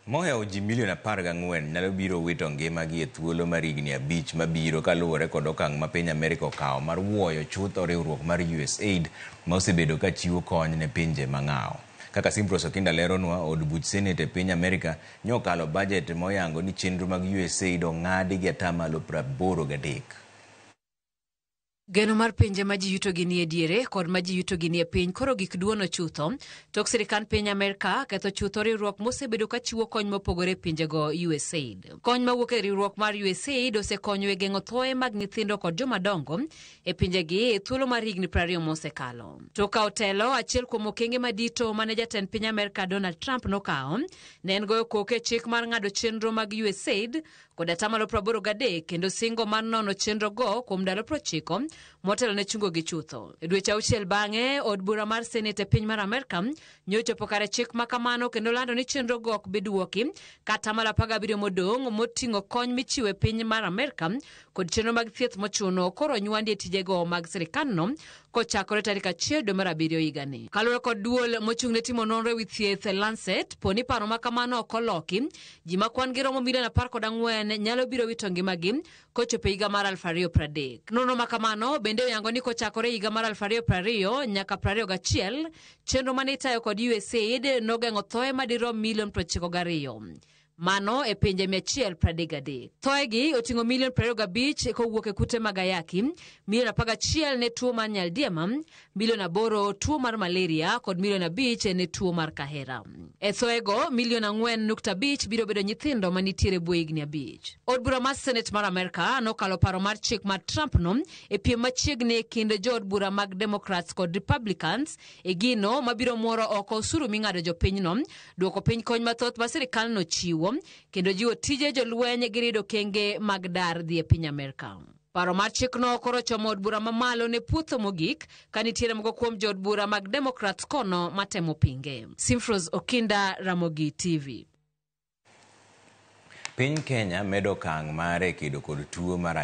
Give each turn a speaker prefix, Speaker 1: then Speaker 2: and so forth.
Speaker 1: Mohewo ji milion 14 nyalo biro wito ngimagi e thuolo mar higni 5 mabiro kaluwore kod okang' ma piny Amerika okawo mar wuoyo chutho riwruok mar USAID ma osebedo ka chiwo kony ne pinje mang'awo. Kaka Simprose Okinda leronwa, od buch Senate e piny Amerika nyokalo bajet moyango ni chenro mag USAID ong'adi gi 83%.
Speaker 2: Geno mar pinje ma ji yutogi nie diere kod ma ji yutogi nie piny koro gik duono chutho tok sirikand piny Amerka ketho chutho riwruok mosebedo ka chiwo kony mopogore e pinjego USAID. Kony mawuok e riwruok mar USAID osekonyo e geng'o thoe mag nyithindo kod jomadongo e pinjegi e thuolo mar higni 20 mosekalo. Tok kawo telo, achiel kuom okenge madito mane jatend piny Amerka Donald Trump nokawo ne en goyo koko e chik mar ng'ado chenro mag USAID kod 83% kendo singo mar nono chenrogo kuom ndalo 90 motelo ne chungogi chutho. E dweche 6 bang'e, od bura mar Senate e piny mar Amerka nyochopo kare chik ma kamano kendo lando ni chenrogo ok bi duoki kata 17 modong' moting'o kony michiwo e piny mar Amerka kod chenro mag thieth mochuno koro onywandi e tijego mag sirikandno kochakore tarik 1 dwe mar 7 higani. Kaluwore kod duol mochung' ne timo nonro ewi thieth Lancet, po ni paro ma kamano ok oloki, ji ma kwan gi romo milion 14 nyalo biro wito ngimagi kochopo e higa mar 2030. Nonro ma kamano bende oyango ni kochakore higa mar 2020 nyaka 21, chenro mane itayo kod USAID nogeng'o thoe madirom milion 92. Mano e pinje 133. Thoegi oting'o milion 25 kowuok e kute mag ayaki, milion 11 ne tuo mar nyaldiema, milion 8 tuo mar malaria kod milion 5 ne tuo mar kahera. E thoego, milion 4.5 biro bedo nyithindo manitiere bwo higni 5. Od bura mar Senate mar Amerka nokalo paro mar chik mar Trump no e piem machiegni e kind jood bura mag Democrats kod Republicans e gino mabiro muoro oko osuru ming'ado jopinyno, duoko piny kony mathoth ma sirikal chiwo kendo jiwo tije jolweny gi rido kenge mag dar dhi e piny Amerka. Paro mar chikno koro chomo od bura mamalo ne puotho mogik ka nitiere moko kuom jood bura mag Democrats kono matemo pinge. Simfros Okinda, Ramogi TV.
Speaker 1: Piny Kenya medo okang' mare e kedo kod tuo mar